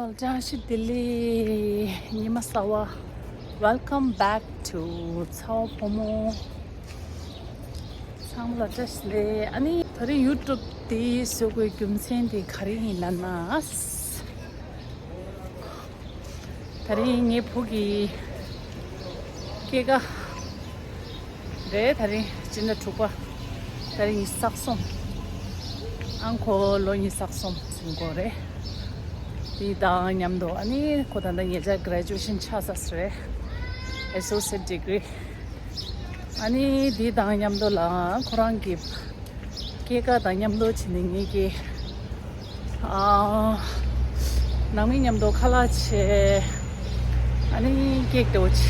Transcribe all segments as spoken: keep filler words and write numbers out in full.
བཀྲ་ཤིས་བདེ་ལེགས། ཉི་མ་གསར་པ། Welcome back to ཚ་བ་ཕོ་མོ། ཚང་མ་ལ་བཀྲ་ཤིས་བདེ་ལེགས། ཨ་ནི་ད་རིང་ཡུ་ཊུབ་དེ་བཟོ་དགོས་རྒྱུ་མཚན་དེ་ག་རེ་ཡིན་ལབ་ན། ད་རིང་ངའི་བུ་གི་སྐྱེས་སྐར་རེད། ད་རིང་སྤྱི་ཟླ་དྲུག་པ། ད་རིང་ཉི་ཤུ་རྩ་གསུམ། ཨང་ཁོ་ལོ་ཉི་ཤུ་རྩ་གསུམ་ཟིན་གོ་རེད། དེ་དང་མཉམ་དུ་ཨ་ནི་ཁོ་ད་ལྟ་ཉེ་ཆར་གྷ་རེ་ཇུ་ཨེ་ཤན་ཆགས་ཚར་རེད། Associate degree། ཨ་ནི་དེ་དང་མཉམ་དུ་ལ་ཁོ་རང་གི་སྐྱེས་སྐར་དང་མཉམ་དུ་བྱས་ནས་ངེད་ཀྱི་ཨ་ནང་མི་མཉམ་དུ་ཁ་ལག་བྱས། ཨ་ནི་ཀེག་དེ་འོ་ཆེ།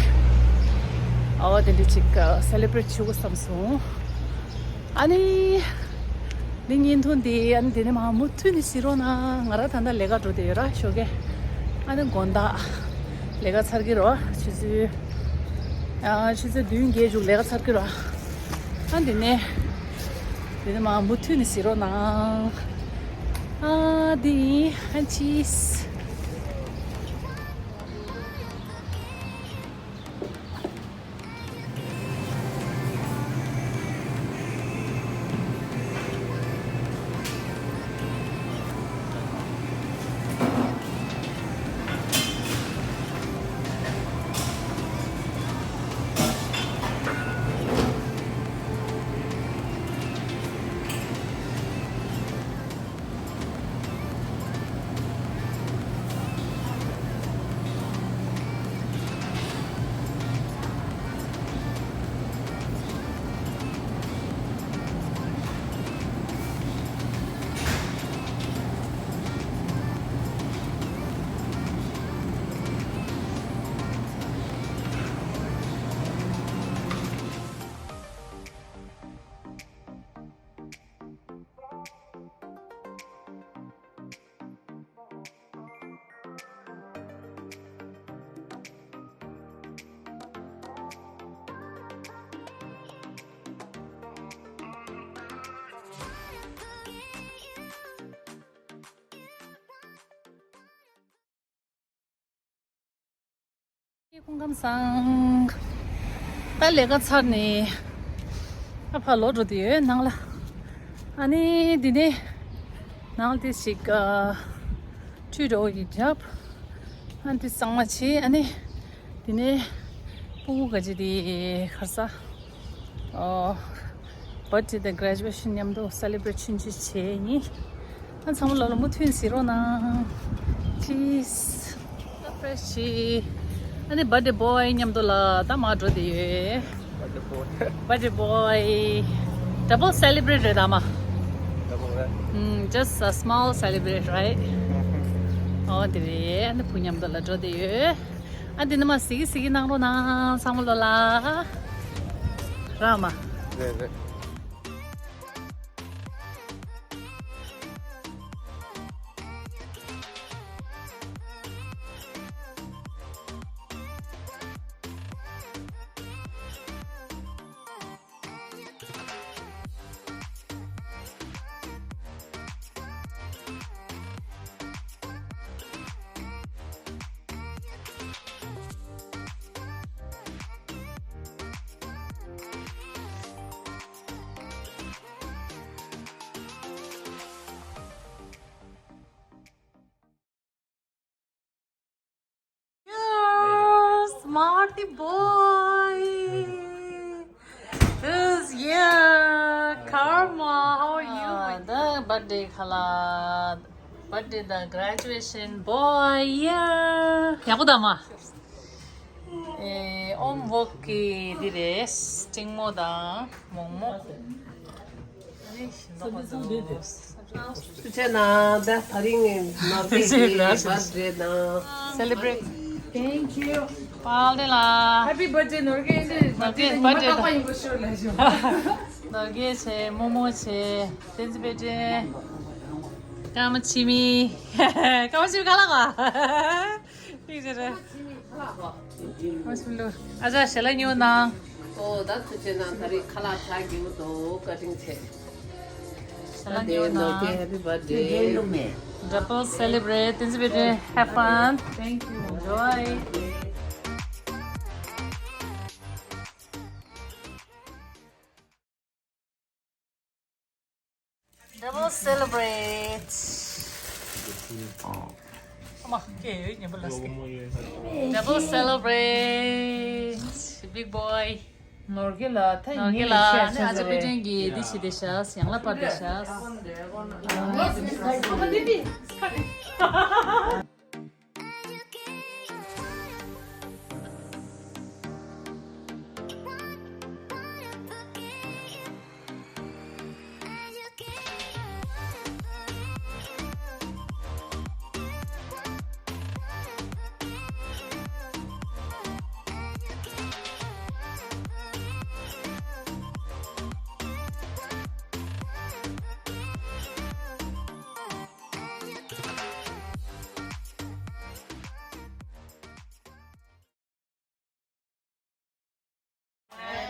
ཨ་བ་དེ་འདྲ་ཅིག་སེ་ལེ་བྷི་རེཊ་བྱེད་དགོས་བསམ་སོང་། ཨ་ནི་འདི་བརྙན་ཐུང་འདི་ཨ་ནི་དེ་ནས་མ་མུ་མཐུད་ནས་གཟིགས་རོགས་གནང་། ང་རང་ད་ལྟ་ལས་ཀ་འགྲོ་བསྡད་ཡོད་ར། ཞོགས་ཀས་ཨ་ནི་དགོང་དག་ལས་ཀ་ཚར་གི་རེད། ཆུ་ཚོད་ཨ་ཆུ་ཚོད་བདུན་བརྒྱད་མཇུག་ལས་ཀ་ཚར་གི་རེད། ཨ་འདི་ནས་དེ་ནས་མ་མུ་མཐུད་ནས་གཟིགས་རོགས་གནང་། ཨ་འདི་ཡིན། ཨ་ཅིས། སྐུ་ཁམས་བཟང་། ད་ལས་ཀ་ཚར་ནས་ཨ་ཕར་ལོག་འགྲོ་དུས་ཡོད་ནང་ལ། ཨ་ནི་འདི་ནས་ནང་ལ་དེ་ཞིག་ཨ་ཁྲུས་འགྲོ་གི་རྒྱབ། ཨ་འདི་གཙང་མ་བྱས། ཨ་ནི་འདི་ནས་སྤུ་གུ་ག་ཅི་དེ་གར་ས། ཨོ། བར་ཐི་ཌེ་དང་གྷ་རེ་ཇུ་ཨེ་ཤན་མཉམ་དུ་སེ་ལེ་བྷི་རེཊ་ཆུང་ཆུང་བྱས་ཡིན། ཨ་ཚང་མ་ལོ་ལ་མུ་མཐུད་གཟིགས་རོགས་གནང་། པི་ལི་སི། ད་ཕེ་རེ་ཤི་བྱས། ཨ་ནི་བར་ཐི་ཌེ་བོའི་མཉམ་དུ་ལ་ད་མར་འགྲོ་བསྡད་ཡོད། བར་ཐི་ཌེ་བོའི། བར་ཐི་ཌེ་བོའི། ཌབ་བལ་སེ་ལེ་བྷི་རེཊ་རེད་ད་མ། ཌབ་བལ་རེད། ཨུམ། Just a small celebrate, right? ཨོ་དེ་རེད། ཨ་ནི་བུ་མཉམ་དུ་ལ་འགྲོ་བསྡད་ཡོད། ཨ་འདི་ནས་མར་གཟིགས་གཟིགས་གནང་རོགས་གནང་། ཚང་མ་ལོ་ལ། ར་མ། རེད་རེད། Yes, Marty boy. This year, Karma, how are you? ཨ་ད་བར་ཐི་ཌེ་ཁ་ལག་བར་ཐི་ཌེ་དང་གྷ་རེ་ཇུ་ཨེ་ཤན་བོའི་ཡ། ཡག་པོ་ད་མ། ཨེ་ཨོམ་བོག་གི་འདི་རེད། སྤྲིན་མོ་དང་མོག་མོག་ཨ་ནི་ཤིང་ཏོག་པ་འདུག་ཐུགས་རྗེ་གནང་། ད་ད་རིང་ནོར་གེ་གི་བར་ཐི་ཌེ་དང་། Celebrate. Thank you. པཱ་ལགས་ལ། Happy birthday ནོར་གེ། ནོར་གེ་བར་ཐི་ཌེ་ད། ནོར་གེ་བྱས། མོག་མོག་བྱས། བསྟན་འཛིན་དཔལ་སྒྲོན། ཀརྨ་འཆི་མེད། ཀརྨ་འཆི་མེད་ཁ་ལག་ག་ཐུགས་རྗེ་ཆེ། ཨ་ཅག་ཞལ་ལག་ཉོ་ན། ཨོ་ད་ཐུགས་རྗེ་གནང་། ད་རེས་ཁ་ལག་ཆགས་ཀྱི་འདུག་བཀའ་དྲིན་ཆེ། ཞལ་ Happy birthday. Double celebrate. Thanks for the have fun. Thank you. Enjoy. Double celebrate. Double celebrate. Big boy. ནོར་གི་ལ་ཐ་ནོར་གི་ལ་ནི་ཨ་ཅག་པི་ཏྲེན་གྱི་འདི་བྱེད་དེ་ཤག་ཡང་ལ་པར་དེ་ཤག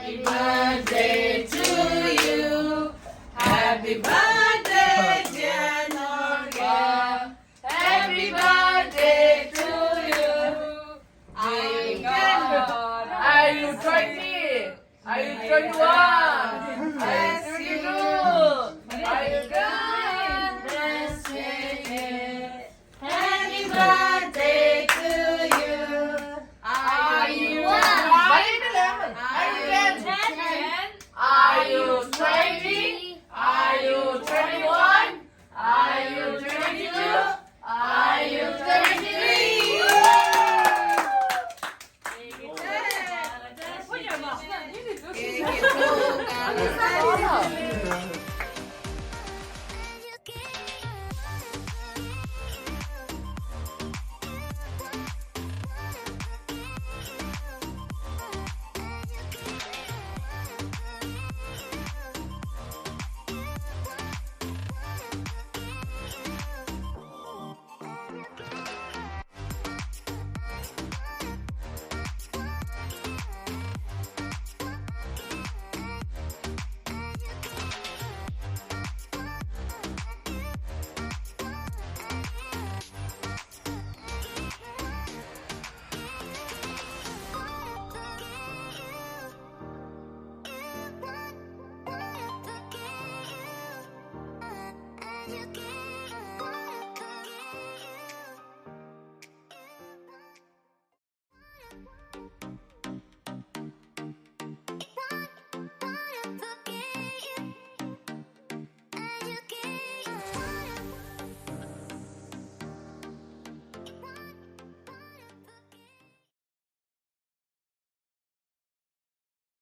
Happy birthday to you. Happy birthday, dear Norga. Happy birthday to you. Are you twenty? Are you twenty-one?